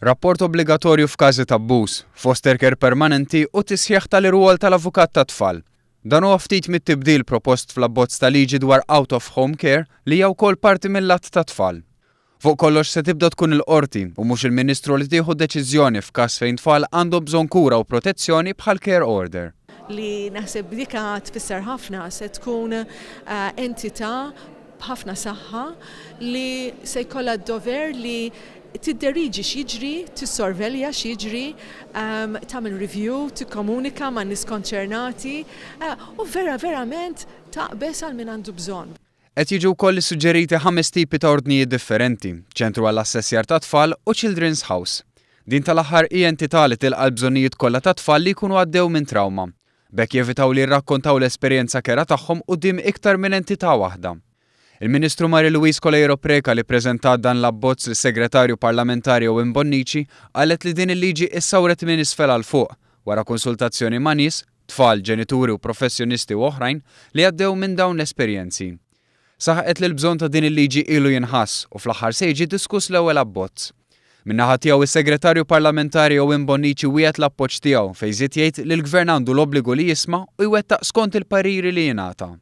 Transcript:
Rapport obbligatorju f'każi t'abbuż, foster care permanenti u tisħiħ tal-irwol tal-avukat tat-tfal. Dan huwa ftit mit-tibdil propost fl-abbozz ta' liġi dwar out of home care li hija wkoll parti mill-Att tat-Tfal. Fuq kollox se tibda tkun il-Qorti u mhux il-Ministru li tieħu deċiżjoni f'każ fejn tfal għandhom bżonn kura u protezzjoni bħal care order. Li naħseb dika tfisser ħafna se tkun entità b'ħafna saħħa li se jkollha d-dover li tidderiġi x'jiġri, tissorvelja x'jiġri, tagħmel review, tikkomunika man-nies konċernati u vera verament taqbeż għal min għandu bżonn. Qed jiġu wkoll issuġġeriti ħames tipi ta' ordnijiet differenti, ċentru għall-assessjar tat-tfal u Children's House. Din tal-aħħar hi entità li tilqa' l-bżonnijiet kollha tat-tfal li jkunu għaddew minn trawma. B'hekk jevitaw li jirrakkontaw l-esperjenza kerha tagħhom quddiem iktar minn entità waħda. Il-Ministru Marie Louise Coleiro Preca li ppreżentat dan l-abbozz lis-Segretarju Parlamentari Owen Bonnici qalet li din il-liġi issawret minn isfel għal fuq, wara konsultazzjoni ma' nies, tfal, ġenituri u professjonisti u oħrajn li għaddew minn dawn l-esperjenzi. Saħqet li l-bżonn ta' din il-liġi ilu jinħass u fl-aħħar se jiġi diskuss l-ewwel abbozz. Min-naħa tiegħu is-Segretarju Parlamentari Owen Bonnici wiegħed l-appoġġ tiegħu fejn żied jgħid li l-Gvern għandu l-obbligu li jisma' u jwettaq skont il-pariri li jingħata.